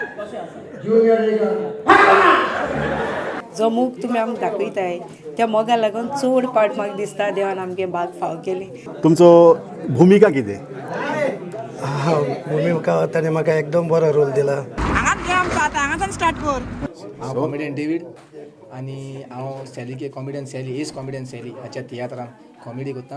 Junior लिगान. जो मोग तुमी आमकां दाखयताय त्या मोगा लागून चड पाट म्हाका दिसता देवान आमगे भाग फाव केली. तुमचो भुमिका कितें? हा, भुमिका ताणें म्हाका एकदम बरो रोल दिला. हांगाच घे आमकां आतां हांगाच्यान स्टार्ट कर. हांव कॉमेडियन डेवीड आनी हांव Sally comedian Sally S comedian Sally हाच्या तियात्रान कॉमेडी करता.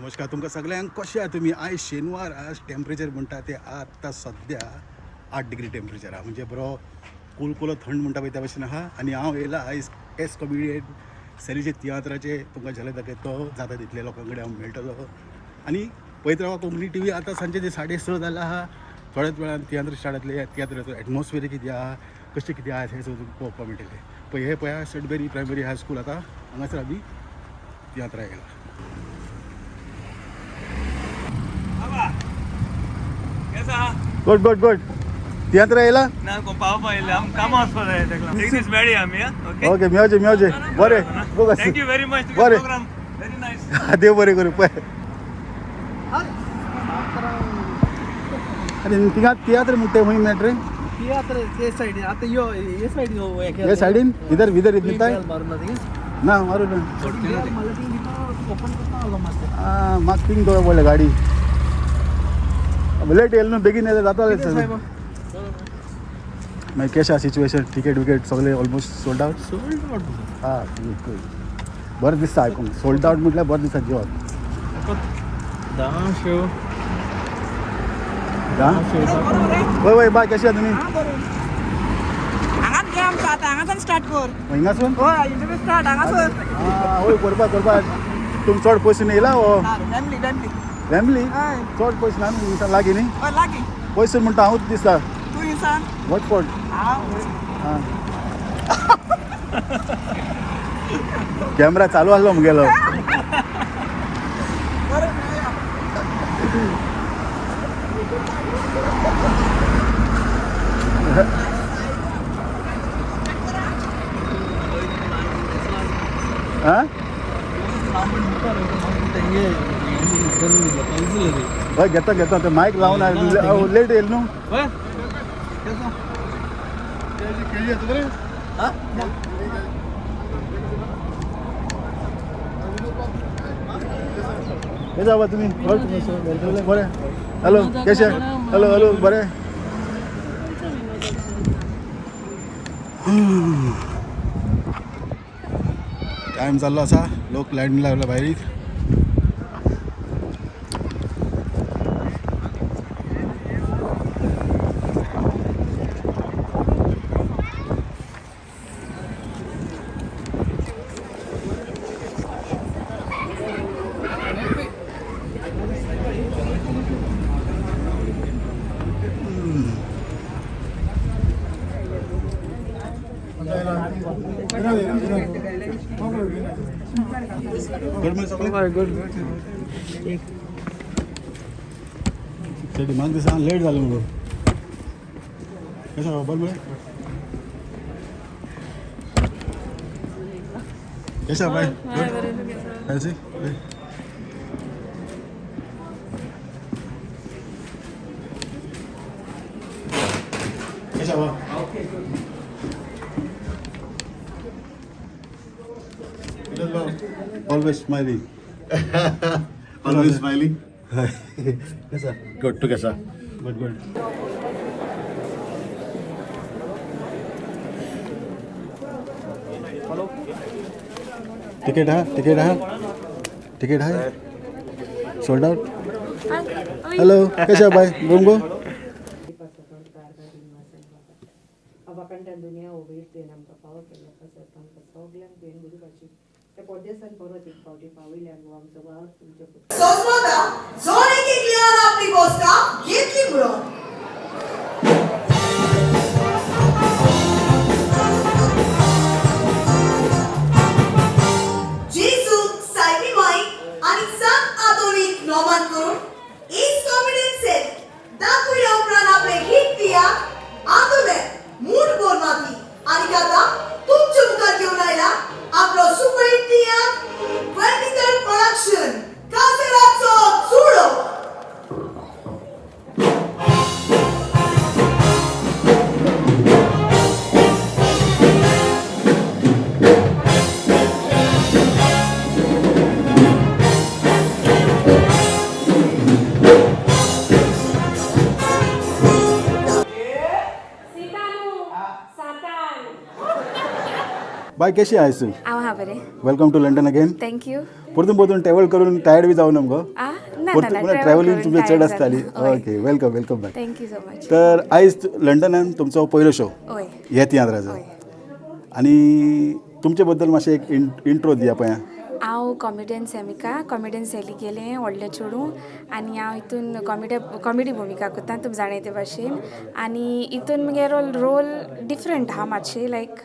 नमस्कार तुमकां सगळ्यांक, कशें आहा तुमी? आयज शेनवार, आज टेम्परेचर म्हणटा ते आतां सद्या 8 डिग्री टेम्परेचर आहा, म्हणजे बरो कुलकुलो थंड म्हणटा पळय त्या भशेन आहा. आनी हांव येयला आयज एस कॉमेडियन सॅलीचे तियात्राचे तुमकां झलक दाखयतो, जाता तितले लोकां कडेन हांव मेळटलो. आनी पळयत रावा कोंकणी टीव्ही. आतां सांजचे ते 6:30 जालां आहा, थोड्याच वेळान तियात्र स्टार्ट जातले. तियात्राचो एटमॉस्फियर कितें आहा, कशें कितें आहा हें सगळें तुमकां पळोवपाक मेळटलें. पळय हें पळया, सडबेरी प्रायमरी हायस्कूल. आतां हांगासर आमी तियात्रा येयला. Good good good. तियात्र येयला? ना, पावपा येयले आम, कामां वचपा जाय तेका. एक दीस मेळया आमी. ओके. ओके, मेवचे मेवचे. बरें. Thank you very much. बरें. Programme very nice. देव बरें करूं. पळय आनी थिंगा तियात्र म्हणटा खंय मेळटा रे? तियात्र ते सायडीन आतां यो, हे सायडीन यो. हे सायडीन इधर विधर मिळताय ना? मारू ना. ओपन करता मातशें. आं, म्हाका थिंग दवर पडलें गाडी. लेट येयलो न्हू, बेगीन येयल्यार जातालें सगळें. मागीर कशें आहा सिच्युएशन? टिकेट विकेट सगळें almost sold out? Sold out. आं, गुड. बरें दिसता आयकूंक. सोल्ड आवट म्हटल्यार बरें दिसता जिवाक. 10 शो. वय वय बाय, कशें आहा तुमी? हांगाच घे आमकां आतां हांगाच्यान स्टार्ट कर. हिंगासून? हय, इंटरव्यू स्टार्ट हांगासर. आं, वय, करपा करपा. तुमी चड पयस येयला हो? Family family. फॅमिली. हय. चड पयस ना न्हू, लागीं न्ही? हय, लागीं. पयस म्हणटा हांवूच दिसता. तूं इंसान. वॉटफोर्ड. हांव. आं, कॅमेरा चालू आसलो मुगेलो. बरें, मेळया. आं, हय, घेता घेता. ते मायक लावन लेट येयल न्हू. कशें आहा तुमी? बरें. हॅलो, कशें? हॅलो हॅलो, बरें. टायम जाल्लो आसा, लोक लायन लागला भायर. गुड मॉर्निंग सगळे. गुड. ते दिमाग दिसा लेट जालें मुगो. कशें खबर मरे? कशें बाय? गुड. हेल्सी. कशें बा? Always smiling. Always smiling. कसा? Good to कसा? Good good. Ticket हा, तिकीट हा, तिकीट आहे. Sold out. हॅलो, कशा बाय? गोंगो. अबाकंठान दुनिया उबीर तुवें आमकां फावो केल्लो पासत तांकां सगल्यांक तुवें गुरुपाची त्या परदेसान परत एक फावटी पावयल्यान गो आमचो वावर तुमचे. सोजमता जण एक एकल्यान आपली बसका घेतली म्हणून. जेजू सायबी माई आनी सांत आंतोनीक नोमान करून एस कॉमेडियन सेट दाखयल्या उपरांत आपले हिट तियात्र आंतोने मूठ बोर माती आनी आतां तुमच्या मुखार घेवन आयला आपलो सुपरहिट तियात्र, 23rd production, काजराचो चुडो. बाय कशी आयस? हांव हा बरें. Welcome to London again. Thank you. परतून परतून ट्रॅवल करून टायर्ड बी जावना मगो? आ ना ना ना. ट्रॅव्हलिंग तुमचें चड आसताली. Okay, welcome, welcome back. Thank you so much. तर आयज लंडनान तुमचो पयलो शो हय. ह्या तियात्राचो, आनी तुमचे बद्दल मातशें एक इंट्रो दिया पळया. हांव कॉमेडियन सेमिका, कॉमेडियन सॅली गेलें व्हडलें चेडूं, आनी हांव हितून कॉमेडी भुमिका करता, तुमी जाणाय ते भाशेन. आनी हितून मुगे रोल डिफरंट आहा मातशें, लायक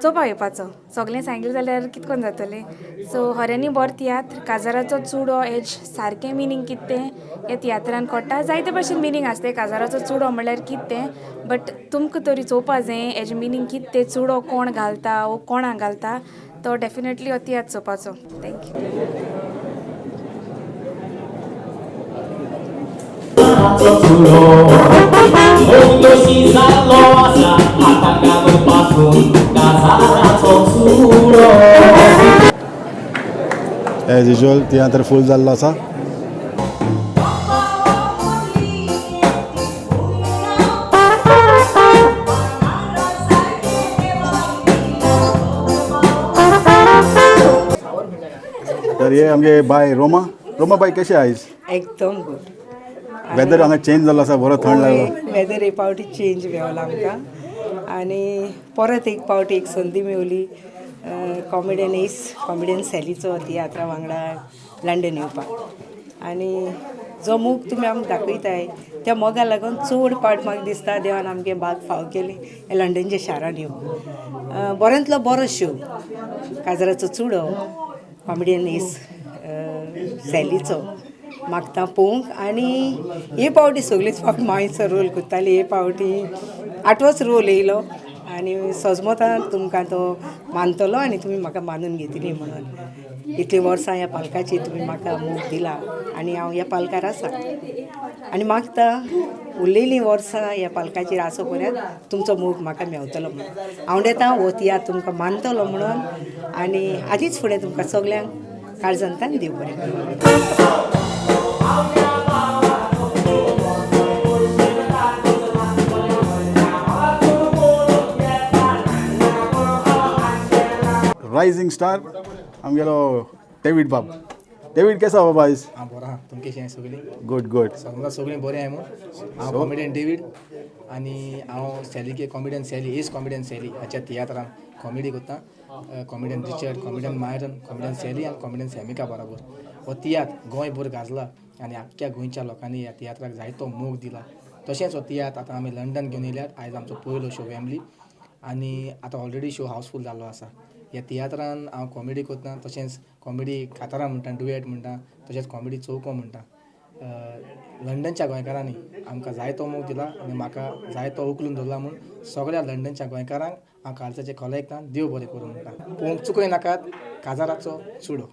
चोवपा येवपाचो. सगळें सांगलें जाल्यार कितकोन जातलें. सो खऱ्यांनी बरो तियात्र काजाराचो चुडो, एज सारकें मिनींग कितें तें ह्या तियात्रान कळटा. जायते भाशेन मिनींग आसता काजाराचो चुडो म्हणल्यार कितें तें, बट तुमकां तरी चोवपा जाय हेजें मिनींग कितें तें, चुडो कोण घालता वो कोणाक घालता तो डेफिनेटली हो तियात्र चोवपाचो. Thank you. As usual तियात्र फूल जाल्लो आसा. तर हे आमगे बाय रोमा. रोमा बाय, कशें आयज? एकदम गुड. वेदर हांगा चेंज जाल्लो आसा, बरो थंड लागलो. वेदर एक पावटी चेंज मेवला आमकां आनी परत एक पावटी एक संदी मेवली कॉमेडियन एस कॉमेडियन सॅलीचो तियात्रा वांगडा लंडन येवपाक. आनी जो मोग तुमी आमकां दाखयताय त्या मोगा लागून चड पावट म्हाका दिसता देवान आमगे भाग फाव केली लंडनच्या शारान येवन. बऱ्यांतलो बरो शो काजराचो चुडो कॉमेडियन एस सॅलीचो मागता पळोवंक. आनी हे पावटी सगळीच फावट मांयचो रोल करताली, हे पावटी आठवोच रोल येयलो आनी सजमतान तुमकां तो मानतलो आनी तुमी म्हाका मानून घेतली म्हणून. इतलीं वर्सां ह्या पालकाची तुमी म्हाका मोग दिला आनी हांव ह्या पालकार आसा आनी मागता उरलेलीं वर्सां ह्या पालकाचेर आसो पर्यंत तुमचो मोग म्हाका मेवतलो म्हणून हांव येता हो तियात्र तुमकां मानतलो म्हणून. आनी आदींच फुडें तुमकां सगल्यांक काळजांतल्यान देव बरें करूं. रायझिंग स्टार आमगेलो डेवीड बाब. डेवीड, केसो बाबा आयज? हांव बरो आहा, तुमी कशीं आहाय सगळीं? Good good. समजा सगळीं बरीं आहाय म्हूण. हांव कॉमेडियन डेवीड आनी हांव Sally comedian Sally ace comedian Sally हाच्या तियात्रान कॉमेडी करता. Comedian Richard, comedian Myron, comedian Sally आनी कॉमेडियन सॅमिका बराबर हो तियात्र गोंयभर गाजला आनी आख्ख्या गोंयच्या लोकांनी ह्या तियात्राक जायतो मोग दिला. तशेंच हो तियात्र आतां आमी लंडन घेवन येयल्यात. आयज आमचो पयलो शो वॅम्बली आनी आतां ऑलरेडी शो हावसफूल जाल्लो आसा. ह्या तियात्रान हांव कॉमेडी करता, तशेंच कॉमेडी कातारां म्हणटा, डुएट म्हणटा, तशेंच कॉमेडी चौको म्हणटा. लंडनच्या गोंयकारांनी आमकां जायतो मोग दिला आनी म्हाका जायतो उखलून धरला म्हूण सगळ्या लंडनच्या गोंयकारांक हांव काळजाचें खोलायेंतल्यान देव बरें करूं म्हणटा. पळोवंक चुकय नाकात काजाराचो चुडो.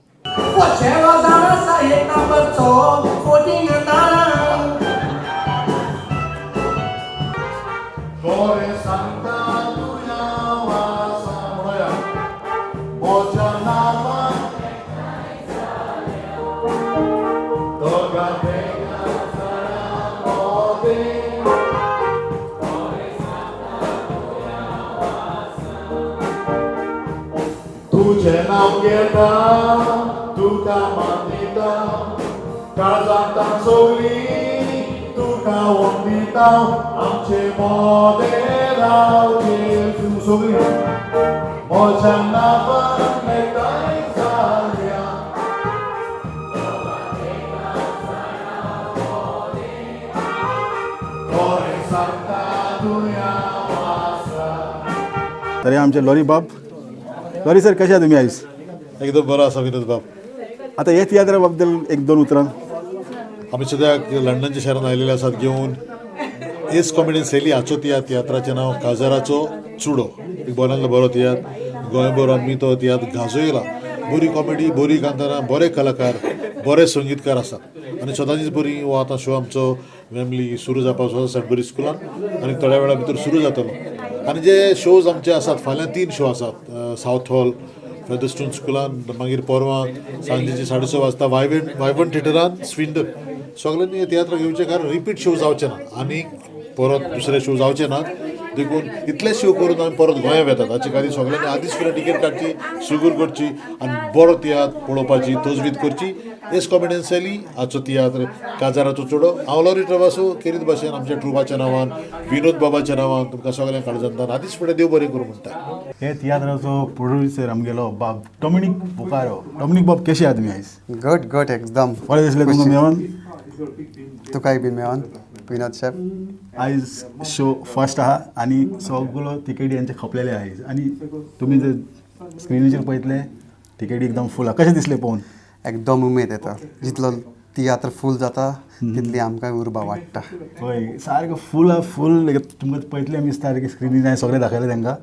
तुझे नाव घेता तुका मानिता काळजांत सगळी तुका वंदिता आमचे मोदे रावचे तूं सगळी म्हज्या नांवान एकठांय जाल्या. खरें सांगता तुया आसा. तर हे आमचे लॉरी बाब. लॉरी सर, कशे आहा तुमी आयज? एकदम बरो आसा विनोद बाब. आतां हे तियात्रा बद्दल एक दोन उतरां. आमी सद्याक लंडनच्या शहरान आयलेले आसात घेवन एस कॉमेडियन सॅली हाचो तियात्र, तियात्राचें नांव काजाराचो चुडो. एक बऱ्यांतलो बरो तियात्र, गोंयभर आमी तो तियात्र गाजयला. बरी कॉमेडी, बरी कांतारां, बरे कलाकार, बरे संगीतकार आसात आनी सदांच बरी हो आतां शो आमचो वॅम्बली सुरू जावपाचो आसा सॅडबरी स्कुलान आनी थोड्या वेळा भितर सुरू जातलो. आनी जे शोज आमचे आसात फाल्यां 3 शो आसात, सावथ हॉल फेदरस्टोन स्कुलान, मागीर परवां सांजेचे 6:30 वाजता वायवन थिएटरान स्विंडन. सगळ्यांनी हे तियात्र घेवचे कारण रिपीट शो जावचे ना आनी परत दुसरे शो जावचे नात. देखून इतले शो करून आमी परत गोंया वेतात. हाचे खातीर सगळ्यांनी आदींच फुडें तिकेट काडची, सुगूर करची आनी बरो तियात्र पळोवपाची तजवीज करची. एस कॉमेडियन सॅली हाचो तियात्र काजाराचो चुडो. हांव लॉरी ट्रवासो केरीत भाशेन आमच्या ट्रुपाच्या नांवान, विनोद बाबाच्या नांवान तुमकां सगळ्यांक काळजांतल्यान आदींच फुडें देव बरें करूं म्हणटा. हे तियात्राचो प्रोड्युसर आमगेलो बाब डॉमिनीक बोकारो. डॉमिनीक बाब, कशे आहा तुमी आयज? गट गट एकदम. बरें दिसलें तुमकां मेळोन? तुकाय बी मेळोन विनोद शेफ. आयज शो फर्स्ट आहा आनी सगळो तिकेटी यांचे खपलेले आयज आनी तुमी जर स्क्रिनीचेर पळयतले तिकेटी एकदम फूल आहा. कशें दिसलें पळोवन? एकदम उमेद येता. जितलो तियात्र फूल जाता तितली आमकां उर्बा वाडटा. हय, सारकें फूल आहा, फूल तुमकां पळयतले आमी सारकें स्क्रिनीर सगळें दाखयलें तांकां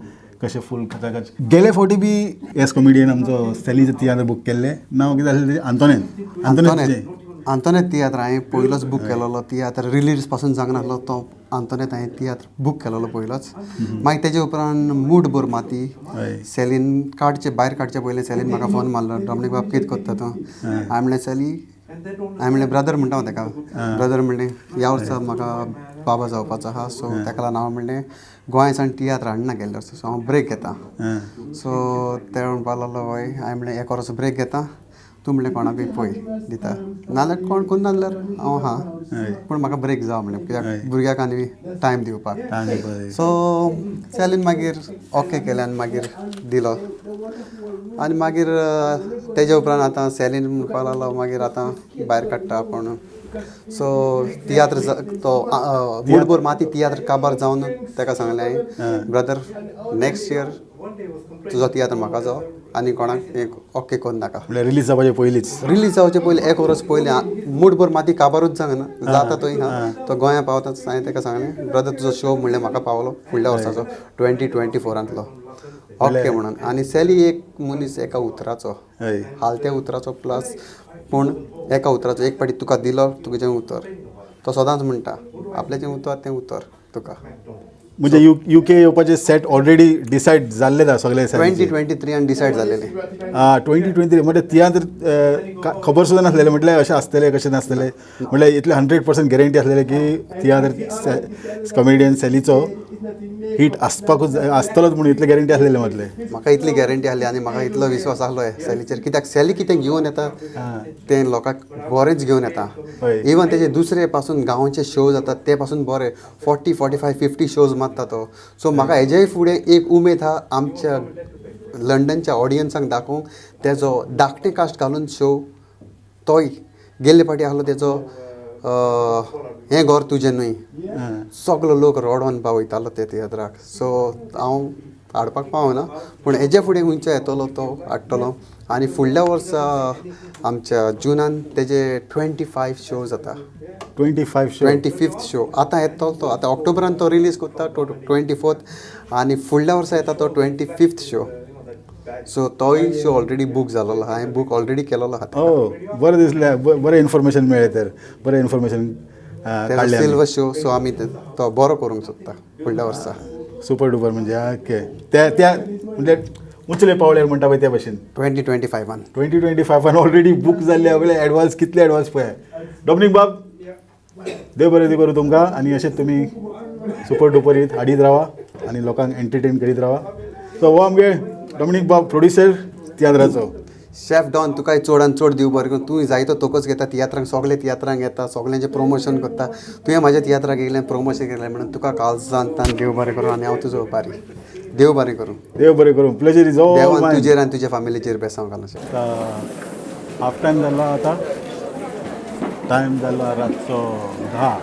कशें फूल खचाखच. गेले फावटी बी एस कॉमेडियन आमचो सॅलीचो तियात्र बूक केल्ले. नांव कितें आसलें? आंतोनेत. आंतोनेत आंतोनेत तियात्र हांवें पयलोच बूक केलोलो. तियात्र रिलीज पासून जावंक नासलो तो आंतोनेत हांवें तियात्र बूक केलोलो पयलोच. मागीर तेजे उपरांत मूड बोर माती सॅलीन काडचे भायर काडचे पयलीं सॅलीन म्हाका फोन मारलो, डॉमनीक बाब कितें करता तूं? हांवें म्हणलें सॅली, हांवें म्हणलें ब्रदर म्हणटा हांव तेका, ब्रदर म्हणलें ह्या वर्सा म्हाका बाबा जावपाचो आहा, सो तेका लागून हांव म्हणलें गोंय सावन तियात्र हाडना गेल्ले वर्सा, सो हांव ब्रेक घेता. सो ते म्हणपाक लागलो हय. हांवें म्हणलें एक वर्स ब्रेक घेता, तूं म्हणलें कोणाकूय पळय दिता, नाजाल्यार कोण कोण नाजाल्यार हांव आहा, पूण म्हाका ब्रेक जावं म्हणलें कित्याक भुरग्याक आनी टायम दिवपाक. सो सॅलीन मागीर ओके केलें आनी मागीर दिलो. आनी मागीर तेजे उपरांत आतां सॅलीन म्हणपाक लागलो मागीर आतां भायर काडटा आपूण. सो तियात्र तो मूडभर माती तियात्र काबार जावन तेका सांगलें हांवें, ब्रदर नेक्स्ट इयर तुजो तियात्र म्हाका जावो आनी कोणाक एक ओके करून नाका. म्हणल्यार रिलीज जावपाचे पयलींच? रिलीज जावचे पयलीं एक वर्स पयलीं. मूडभर माती काबारूच जावंक ना जाता थंय हा तो गोंया पावता. हांवें तेका सांगलें ब्रदर तुजो शो म्हणलें म्हाका पावलो फुडल्या वर्साचो 2024 ओके म्हणून. आनी सॅली एक मनीस एका उतराचो, हालत्या उतराचो प्लस पूण एका उतराचो. एक फावटी तुका दिलो तुजें उतर, तो सदांच म्हणटा आपल्याचें उतर तें उतर तुका. म्हणजे युके येवपाचे सेट ऑलरेडी डिसायड जाल्ले सगळे? 2023 डिसायड जाल्लेले. 2023 म्हणजे तियात्र खबर सुद्दां नासलेले, म्हटल्यार अशें आसतलें कशें नासतलें, म्हटल्यार इतले 100% गॅरंटी आसलेले की तियात्र कॉमेडियन सॅलीचो हिट आसपाकूच आसतलोच म्हणून इतले गॅरंटी आसलेले. म्हटलें म्हाका इतली गॅरंटी आसली आनी म्हाका इतलो विश्वास आसलो सॅलीचेर, कित्याक सॅली कितें घेवन येता तें लोकांक बरेंच घेवन येता. इवन तेजे दुसरे पासून गांवचे शो जातात ते पासून बरे 40, 45, 50 शोज मारता तो. सो म्हाका हेजेय फुडें एक उमेद आहा आमच्या लंडनच्या ऑडियन्सांक दाखोवंक तेजो धाकटें कास्ट घालून शो तोय गेल्ले फावटी आसलो तेजो हें घर तुजें न्हय, सगलो लोक रडोन वयतालो ते तियात्राक. सो हांव हाडपाक पावना पूण हेजे फुडें खंयचो येतलो तो हाडटलो. आनी फुडल्या वर्सा आमच्या जुनान तेजे 25 शो जाता. 25 शो? 25th show आतां येतलो तो. आतां ऑक्टोबरान तो रिलीज करता 24 आनी फुडल्या वर्सा येता तो 25th show. सो तोय शो ऑलरेडी बूक जालोलो आहा, हांवें बूक ऑलरेडी केलोलो आहा. ओ बरें दिसलें, बरें इन्फॉर्मेशन मेळ्ळें तर, बरें इन्फॉर्मेशन काडलें. सिल्वर शो, सो आमी तो बरो करूंक सोदता फुडल्या वर्सा. सुपर डुपर म्हणजे ओके त्या त्या म्हणजे उंचले पावल्यार म्हणटा पळय त्या भशेन. 2025 2025 ऑलरेडी बूक जाल्ले पळय एडवान्स, कितले एडवान्स पळय. डॉमनीक बाब देव बरें करूं तुमकां आनी अशेंच तुमी सुपर डुपर येत हाडीत रावा आनी लोकांक एंटरटेन करीत रावा. सो हो आमगे डॉमनीक बाब प्रोड्युसर तियात्राचो. शेफ डॉन तुकाय चड आनी चड दिव बरें करून. तूं जायतो तोकच घेता तियात्रांक, सगळे तियात्रांक येता, सगळ्यांचें प्रमोशन करता. तुवें म्हाज्या तियात्राक येयलें प्रमोशन केलें म्हणून तुका काळजांतल्यान देव बरें करूं आनी हांव तुजो उपकारी. देव बरें करूं. देव बरें करूं. प्लेजर is all देवान तुजेर आनी तुज्या फॅमिलीचेर बेसांव घालूं. हाफ टायम जालो आतां, टायम जालो रातचो 10.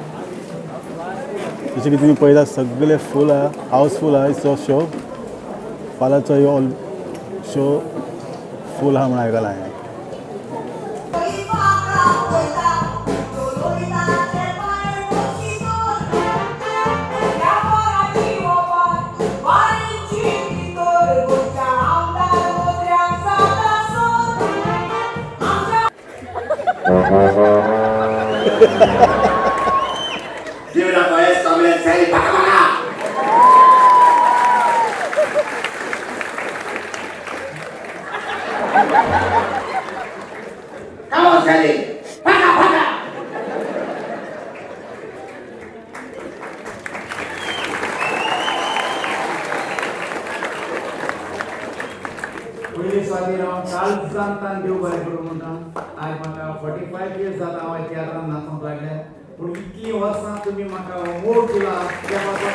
जशें की तुमी पळयता सगळे फूल आहा, हावसफूल आहा आयचो शो. फाल्यांचो हो शो फूल आहा म्हूण आयकलां हांवें. Give it up for S. Comedian Sally Paka Paka! Come on, Sally! Paka Paka! काळजांतान देव बरें करूं म्हणटा. आयज म्हाका 45 इयर्स जाता हांव तियात्रान नाचूंक लागले, पूण इतलीं वर्सां तुमी म्हाका मोग दिला त्या पासून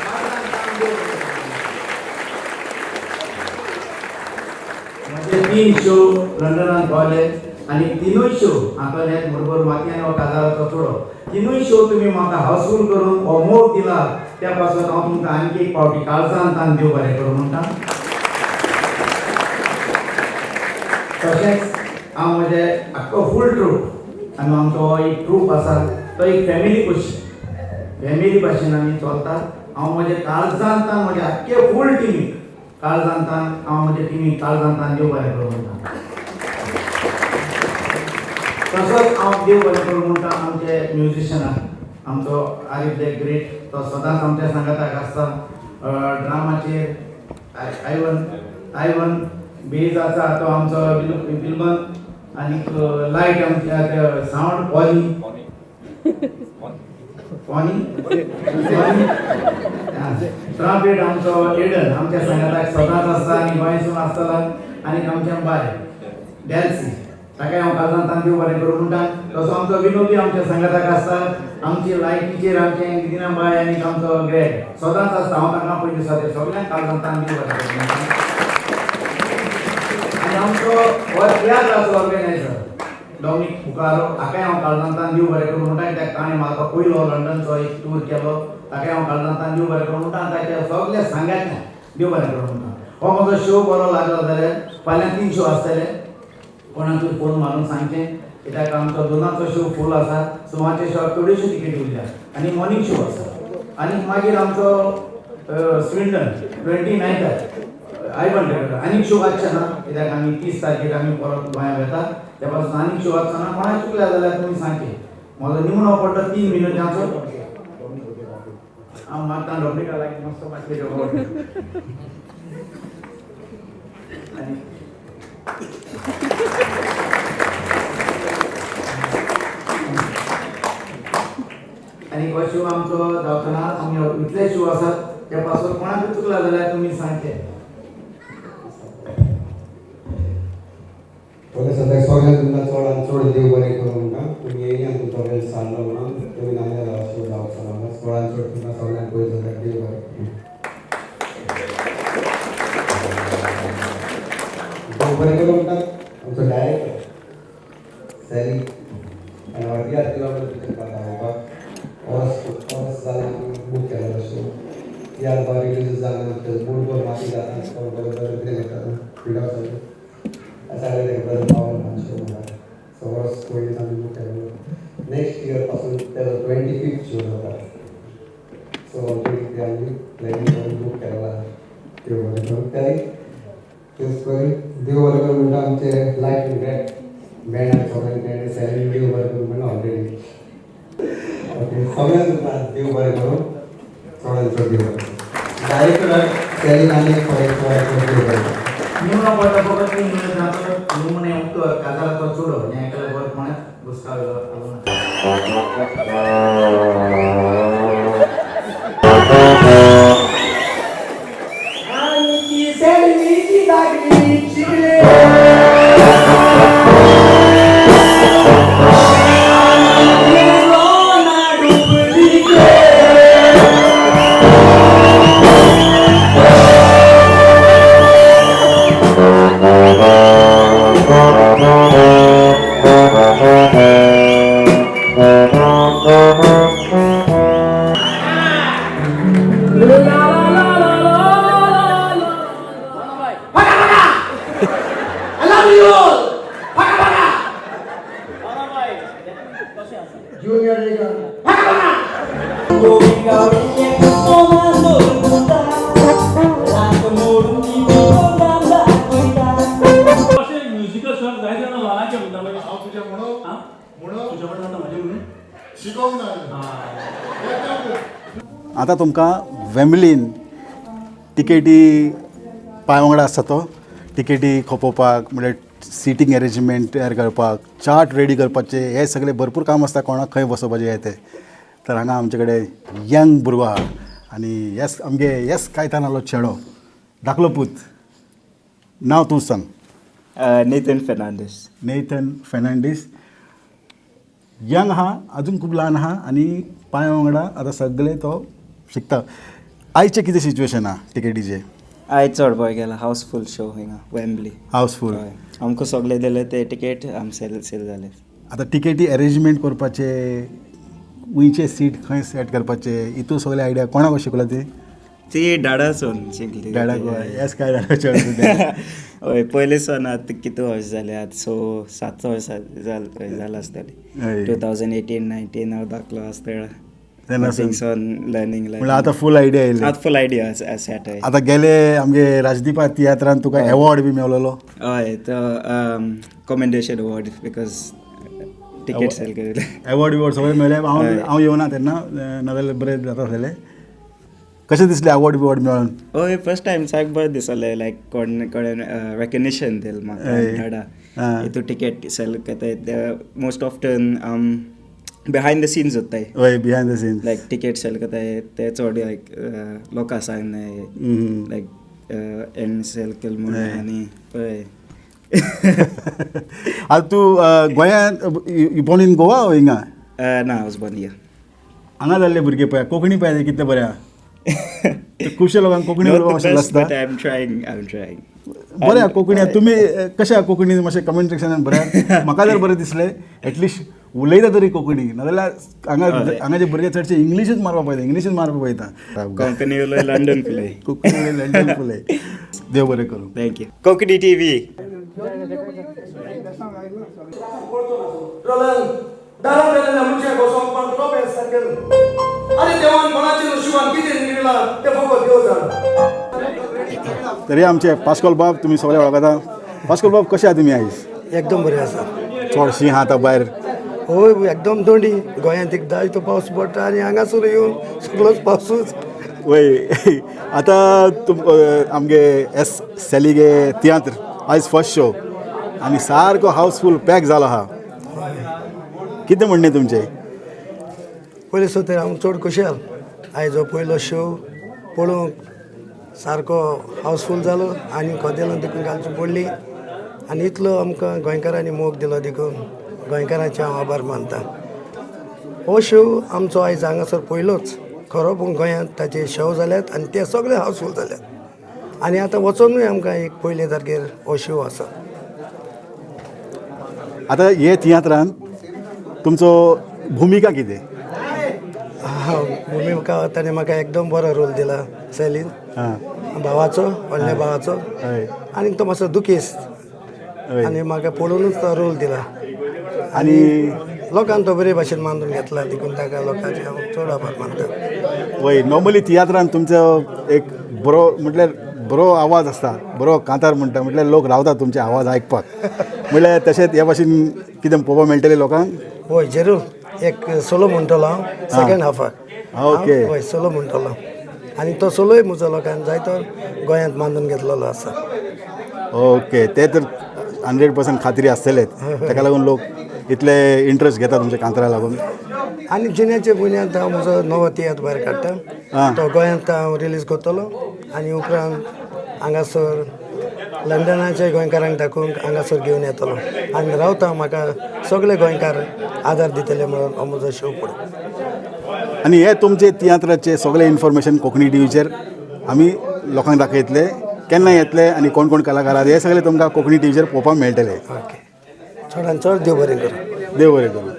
काळजांतान देव बरें करूं. म्हजे 3 शो लंडनान पावले आनी 3 शो आंतोनेत मुडबर माती आनी हो काजाराचो चुडो, 3 शो तुमी म्हाका हाऊसफूल करून हो मोग दिला त्या पासून हांव तुमकां आणखी एक फावटी काळजांतान देव बरें करूं म्हणटा. तशेंच हांव म्हजे आख्खो फूल ट्रूप आनी आमचो हो एक ट्रूप आसा तो एक फॅमिली कशी, फॅमिली भाशेन आमी चलतात. हांव म्हजे काळजांतान म्हजे आख्खे फूल टिमीक काळजांतान हांव म्हजे टिमीक काळजांतान देव बरें करूं म्हणटा. तसोच हांव देव बरें करूं म्हणटा आमचे म्युजिशनाक, आमचो आरिफ the great, तो सदांच आमच्या सांगाताक आसता. ड्रामाचेर आयवन बेज आसा तो आमचो बिलबन, आनीक लायट आमच्या सावंड पॉनी पॉनी ट्रांपेट आमचो एडन आमच्या सांगाताक सदांच आसता आनी गोंयसून आसतला. आनीक आमच्या बाय डॅल्सी ताकाय हांव काळजांतान देव बरें करूं म्हणटा. तसो आमचो विनोदी आमच्या सांगाताक आसता. आमची लायटीचेर आमचें दिना बाय आनीक आमचो ग्रेड सदांच आसता. हांव तांकां पयलीं सदां सगळ्यांक काळजांतान देव बरें करूं म्हणटा. आनी आमचो हो तियात्राचो ऑर्गनायझर डॉमिनीक फुकारो हाकाय हांव काळजांतान देव बरें करूं म्हणटा. कित्याक ताणें म्हाका पयलो लंडनचो एक टूर केलो, ताकाय हांव काळजांतान देव बरें करूं म्हणटा. आनी ताच्या सगल्या सांगात्यांक देव बरें करूं म्हणटा. हो म्हजो शो बरो लागलो जाल्यार फाल्यां 3 शो आसतले, कोणाकूय फोन मारून सांगचें कित्याक आमचो दोनाचो शो फूल आसा, सुमारचे शोक थोड्योश्यो तिकेटी उरल्या आनी मॉर्निंग शो आसा. आनी मागीर आमचो स्विंडन 29 आयवन आनीक शो आसचे ना कित्याक आमी 30 तारखेर आमी परत गोंया वेता, त्या पासून आनीक शो आसचो ना. कोणाक चुकल्या जाल्यार तुमी सांगचें. म्हजो निमणो पडटा 3 मिनटांचो, हांव मागता डॉमिनिका लागीं मस्त मातशें. आनी आनी हो शो आमचो जावचो ना, आमी इतले शो आसात त्या पासून कोणाक चुकला जाल्यार तुमी सांगचें. पयलें सद्याक सगळ्यांक तुमकां चड आनी चड देव बरें करूं म्हणटा. तुमी येयली आनी तुमचो वेळ सारलो म्हणून तुमी नाजाल्यार शो जावचो ना. चड आनी चड तुमकां सगळ्यांक पयलीं सद्याक देव बरें करूं. देव बरें करूं म्हणटा आमचो डायरेक्टर सॅली आनी अर्दी तियात्र दाखोवपाक वर्स वर्स जालें आमी बूक केलेलो शो. तियात्र बरो रिलीज जालें, मूड बरो माती जाता, कोण बरें बरें कितें करता पिडो सगळें सगळें तेका बरें पावल शो म्हणटा. सो वर्स पयलींच आमी बूक केलेलो. नेक्स्ट इयर पासून तेजो 25th show जाता. सो ऑलरेडी ते आमी प्लॅनिंग करून बूक केलेलो आसा. देव बरें करूं. तरी तेच परी देव बरें करूं म्हणटा आमचे लायट ग्रेट बँड सगळ्यांक बँड सॅलीन देव बरें करूं म्हणटा ऑलरेडी. ओके सगळ्यांक तुमकां देव बरें करूं, चड आनी चड देव बरें करूं. डायरेक्टराक सॅलीन आनी एक चड देव बरें करूं. निमणो पडटा फकत 3 मिनटांचो निमणें उतर काजाराचो चुडो हें आयकल्यार बरें कोणेंच घुसकावलो आलो ना. आतां तुमकां वेमलीन तिकेटी पांय वांगडा आसता तो तिकेटी खपोवपाक म्हणल्यार सिटींग एरेंजमेंट तयार करपाक, चार्ट रेडी करपाचें, हें सगळें भरपूर काम आसता, कोणाक खंय बसोवपाचें हें तें. तर हांगा आमचे कडेन यंग भुरगो आहा आनी येस आमगे येस कायतानालो चेडो, धाकलो पूत. नांव तूं सांग. Nathan Fernandes. Nathan Fernandes young आहा, अजून खूब ल्हान आहा आनी पांया वांगडा आतां सगळें तो शिकता. आयचें कितें सिच्युएशन आहा टिकेटीचें? आयज चड बरें गेला, हावसफूल शो हिंगा वेम्बली. हावसफूल. हय, आमकां सगळे दिले ते टिकेट आम सेल सेल जाले. आतां टिकेटी अरेंजमेंट करपाचे, खंयचे सीट खंय सेट करपाचे, हितू सगळे आयडिया कोणाक शिकला ती? ती डाडासून शिकली. डाडाक येस काय डाडाचे? हय, पयले सन आतां कितू वर्स जाले, आतां 6-7 वर्सां जाल आसतलें. 2018-19 हांव धाकलो आसतना थिंगसून लर्नींग. म्हणल्यार आतां फूल आयडिया येयली. आतां फूल आयडिया सेट. हय, आतां गेले आमगे राजदीपा तियात्रान तुका एवॉर्ड बी मेवलेलो. हय, तो commendation award because ticket sell केले. एवॉर्ड बिवॉर्ड सगळें मेळ्ळें. हांव येवना तेन्ना, नाजाल्यार बरें जाता आसलेलें. कशें दिसलें अवॉर्ड बिवॉर्ड मेळोन? हय, फर्स्ट टायम सारकें बरें दिसलें, लायक कोण कडेन रेकग्निशन दिलें म्हाका डाडा. हितू टिकेट सेल करताय most often behind the scenes जाताय. हय, behind the scenes like ticket sell करताय ते चड लायक लोकां सांगनाय लायक एन सेल केल म्हणून. आनी हय. आतां तूं गोंयांत, you born in Goa ओ हिंगा? ना, I was born here. हांगा जाल्ले भुरगे पळय कोंकणी पळय कितले बरें आहा. खुबशे लोकांक कोंकणी उलोवपाक मातशें लजता. I am trying, I am trying. बरें आहा कोंकणी. तुमी कशें आहा कोंकणी मातशें कमेंट सेक्शनान बरयात. म्हाका जर बरें दिसलें एटलिस्ट उलयता तरी कोंकणी, नाजाल्यार हांगा हांगाचे भुरगे चडशे इंग्लिशूच मारपाक पळयता, इंग्लिशूच मारपाक पळयता. कोंकणी उलय लंडन फुलय. कोंकणी उलय लंडन फुलय. देव बरें करूं. Thank you. Konkani TV. तरी आमचे पास्कोल बाब तुमी सगळे वळखता. पास्कोल बाब, कशे आहा तुमी आयज? एकदम बरें आसा. चडशीं आहा आतां भायर. हय, एकदम थंडी. गोंयांत एक जायतो पावस पडटा आनी हांगासर येवन सगळोच पावसूच. वय, आतां आमगे एस सेलिगे तियात्र आयज फर्स्ट शो आनी सारको हावसफूल पॅक जालो आहा. कितें म्हणणें तुमचें? पयलें सुद्दां हांव चड खुशाल. आयज हो पयलो शो पळोवंक सारको हावसफूल जालो आनी कदेलां देखून घालची पडली आनी इतलो आमकां गोंयकारांनी मोग दिलो देखून गोंयकारांचे हांव आभार मानता. हो शो आमचो आयज हांगासर पयलोच खरो, पूण गोंयांत ताचे शो जाल्यात आनी ते सगळे हावसफूल जाल्यात आनी आतां वचोनूय आमकां एक पयले तारखेर हो शो आसा. आतां हे तियात्रान तुमचो भुमिका कितें? भुमिका ताणें म्हाका एकदम बरो रोल दिला सॅलीन, भावाचो, व्हडल्या भावाचो. आनी तो मातसो दुखेस्त आनी म्हाका पळोवनूच तो रोल दिला आनी लोकांक तो बरे भाशेन मानून घेतला देखून ताका लोकांचे हांव चड आभार मानता. वय, नॉर्मली तियात्रान तुमचो एक बरो म्हटल्यार बरो आवाज आसता, बरो कांतार म्हणटा, म्हटल्यार लोक रावता तुमचे आवाज आयकपाक. म्हटल्यार तशेंच हे भाशेन कितें पळोवपाक मेळटलें लोकांक? हय, जरूर. एक सोलो म्हणटलो हांव सेकेंड हाफाक. ओके. हय, सोलो म्हणटलो आनी तो सोलोय म्हजो लोकांक जायतो गोंयांत मानून घेतलेलो आसा. ओके, ते तर 100% खात्री आसतलेच, ताका लागून लोक इतले इंट्रस्ट घेता तुमच्या कांतरा लागून. आनी जुन्याचे बुन्यांत हांव म्हजो नवो तियात्र भायर काडटा, तो गोंयांत हांव रिलीज करतलो आनी उपरांत हांगासर लंडनाच्या गोंयकारांक दाखोवंक हांगासर घेवन येतलो आनी रावता म्हाका सगळे गोंयकार आदार दितले म्हणून हो म्हजो शो पळोवंक. आनी हे तुमचे तियात्राचे सगळे इन्फॉर्मेशन कोंकणी टीव्हीचेर आमी लोकांक दाखयतले, केन्ना येतले आनी कोण कोण कलाकार आहात हे सगळे तुमकां कोंकणी टीव्हीचेर पळोवपाक मेळटले. ओके, चडान चड देव बरें करूं. देव बरें करूं.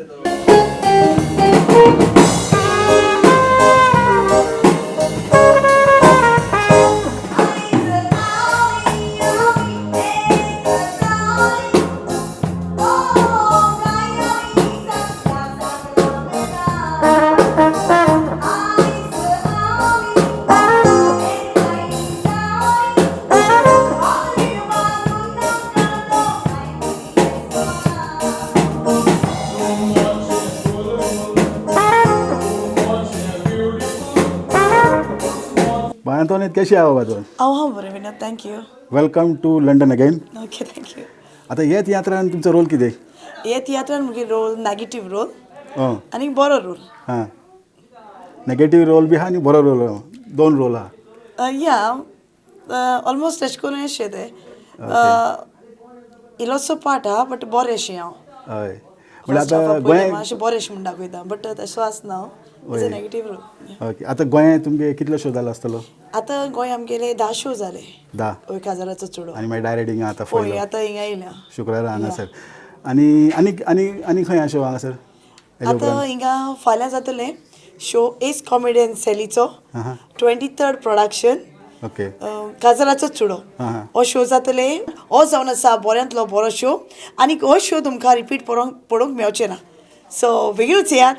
आंतोनेत, कशी आहा बाबा तूं? हांव हांव बरें Vinod, thank you. Welcome to London again. Okay, thank you. आतां हे तियात्रान तुमचो रोल कितें? हे तियात्रान मुगे रोल नेगेटीव रोल आनी बरो रोल. हां, नेगेटीव रोल बी आहा आनी बरो रोल, दोन रोल आहा. या ऑलमोस्ट एश करून अशें तें. इल्लोसो पार्ट आहा बट बरें हांव. हय, म्हणल्यार आतां गोंय मातशें बरें म्हूण दाखयता बट तसो आसना, it's a negative role. Okay, आतां गोंयांत तुमगे कितलो शो जाला आसतलो? आतां गोंय आमगेले 10 शो जाले. 10? हय, काजाराचो चुडो. आनी मागीर डायरेक्ट हिंगा आतां हय, आतां हिंगा येयल्या शुक्रारा हांगासर. आनी आनी आनी आनी खंय आहा शो हांगासर? आतां हिंगा फाल्यां जातलें शो एस कॉमेडियन सॅलीचो 23rd production. Okay, काजराचो चुडो हो शो जातले. हो जावन आसा बऱ्यांतलो बरो शो आनी हो शो तुमकां रिपीट पळोवंक मेळचें ना. सो बेगीनूच येयात,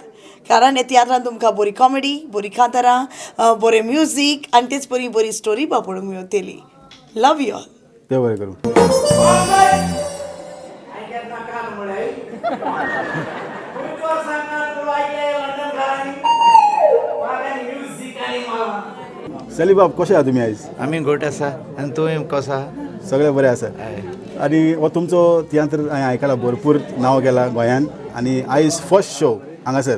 कारण हे तियात्रान तुमकां बरी कॉमेडी, बरी कांतारां, बरें म्युजीक आनी तेच परी बरी स्टोरी पळोवंक मेळटली. Love you all. देव बरें करूं. सॅली बाब, कशें आहा तुमी आयज? आमी घट आसा आनी तुवें कसो आहा? सगळें बरें आसा. आनी हो तुमचो तियात्र हांवें आयकला, भरपूर नांव केलां गोंयांत आनी आयज फर्स्ट शो हांगासर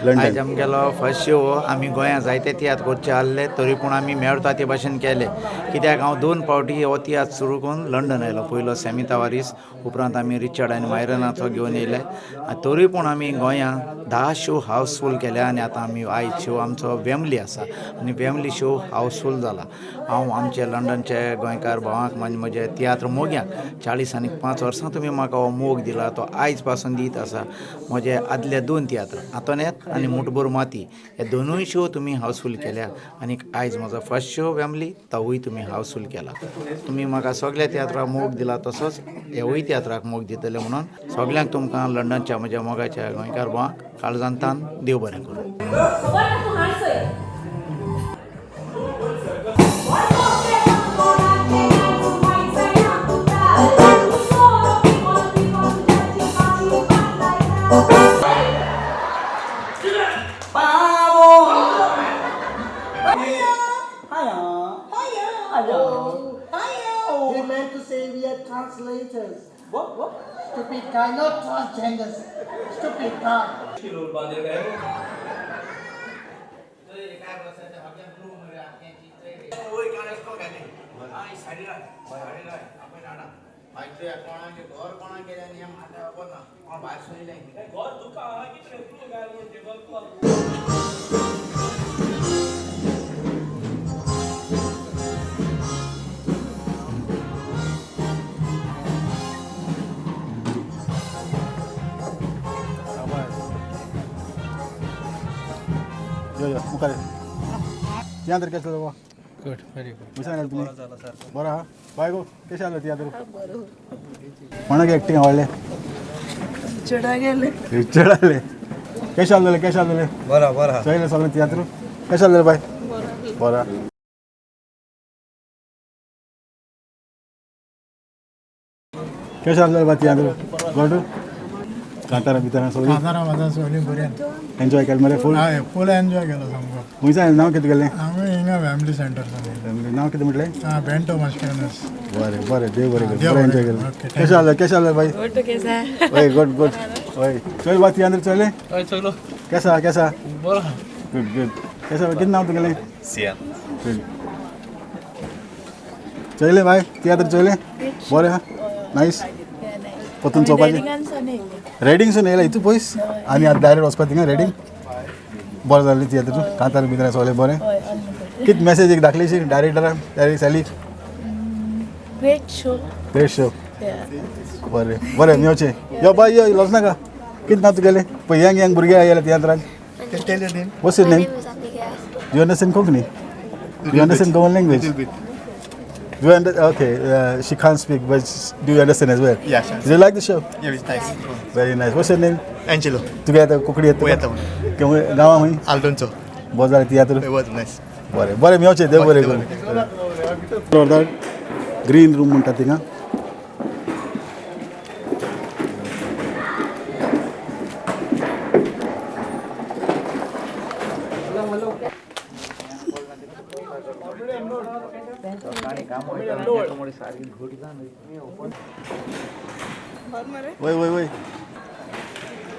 लंडन. आयज आमगेलो फर्स्ट शो. आमी गोंयांत जायते तियात्र करचे आहले तरी पूण आमी मेळटा ते भाशेन केले, कित्याक हांव 2 फावटी हो तियात्र सुरू करून लंडन आयलो. पयलो सॅमी तावारीस, उपरांत आमी रिचर्ड आनी मायरनाचो घेवन येयले. तरी पूण आमी गोंयांत 10 शो हावसफूल केल्या आनी आतां आमी आयज शो आमचो वेमली आसा आनी वेमली शो हावसफूल जाला. हांव आमचे लंडनचे गोंयकार भावांक म्हणजे म्हजे तियात्र मोग्यांक 45 वर्सां तुमी म्हाका हो मोग दिला, तो आयज पासून दीत आसा. म्हजे आदले 2 तियात्र आंतोनेत आनी मुठभर माती हे दोनूय शो तुमी हावसफूल केल्या आनी आयज म्हजो फर्स्ट शो वेमली तोवूय तुमी हावसफूल केला. तुमी म्हाका सगल्या तियात्राक मोग दिला तसोच हेवूय तियात्राक मोग दितले म्हणून सगल्यांक तुमकां लंडनच्या म्हज्या मोगाच्या गोंयकार भावांक काळजांतान देव बरें करूं. He meant to say we are translators. What? What? Stupid guy, not transgenders. Stupid guy. यो यो मुखार तियात्र केसो जालो? Good, very good. खंयसान आयले तुमी? बरो आहा बाय गो, कशें आसलो तियात्र? कोणाक एक्टींग आवडलें? रिचर्ड रिचर्ड आसले. कशें आसलें? कशें आसलें? बरो बरो. चोयलें सगळें तियात्र? कशें आसलें बाय? बरो. कशें आसलें बाय तियात्र? गुड. कांतारां बितारां सगळीं? कांतारां म्हाका सगळीं बरीं. एन्जॉय केलें मरे फूल? हय, फूल एन्जॉय केलो सामको. खंयसान नांव कितें तुगेलें? हांवें हिंगा फॅमिली सेंटर. नांव कितें म्हटलें? आं, बेंटो मास्केनस. बरें बरें, देव बरें करूं. बरें एन्जॉय केलें. कशें आसलें? कशें आसलें बाय? हय, गुड गुड. हय, चोयल बा तियात्र चोयलें? हय चोयलो. केसो आहा? केसो आहा? बरो. Good good. केसो कितें नांव तुगेलें? सियान. गुड. चोयलें बाय तियात्र चोयलें? बरें आहा? नायस. परतून चोवपाचें? रेडिंगसून येयला हितू पयस आनी आतां डायरेक्ट वचपा थिंगा रेडींग. बरें जालें तियात्र, कांतार बितार सगळें बरें. कितें मॅसेज एक दाखलीशी डायरेक्टराक, direct Sally? Great show. Great show. बरें बरें, मेवचें. यो बाय यो, लज नाका. कितें नांव तुगेलें? पळय यंग यंग भुरगे आयले तियात्रान. What's your name? You understand Konkani? You understand Goan language? Do you understand? Okay, she can't speak, but do you understand as well? Yeah, sure. Did you like the show? Yeah, it's nice. Very nice. What's your name? Angelo. Together, Konkani येता? येता. गांवा खंय? आल्दोनचो. बरो जालें तियात्र? It was nice. बरें बरें, मेवचें. देव बरें करूं. ग्रीन रूम म्हणटा थिंगा. वय वय वय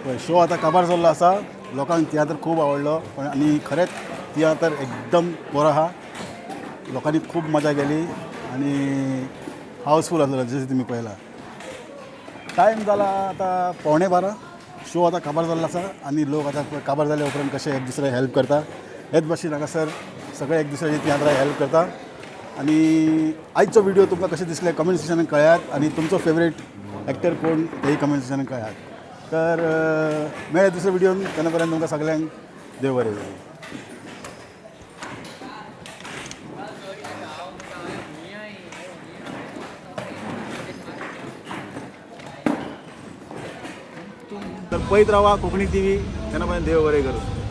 वय, शो आतां काबार जाल्लो आसा. लोकांक तियात्र खूब आवडलो पण आनी खरेंच तियात्र एकदम बरो आहा. लोकांनी खूब मजा केली आनी हावसफूल आसलो जशें तुमी पळयलां. टायम जाला आतां 11:45. शो आतां काबार जाल्लो आसा आनी लोक आतां काबार जाल्या उपरांत कशे एक दुसऱ्याक हेल्प करता हेच भाशेन हांगासर सगळे एक दुसऱ्याची तियात्राक हेल्प करता. आनी आयचो व्हिडियो तुमकां कशें दिसलें कमेंट सेक्शनान कळयात आनी तुमचो फेवरेट एक्टर कोण तेय कमेंट सेक्शनान कळयात. तर मेळ्या दुसऱ्या व्हिडियोन, तेन्ना पर्यंत तुमकां सगळ्यांक देव बरें करूं. तर पळयत रावा कोंकणी टीव्ही, तेन्ना पर्यंत देव बरें करूं.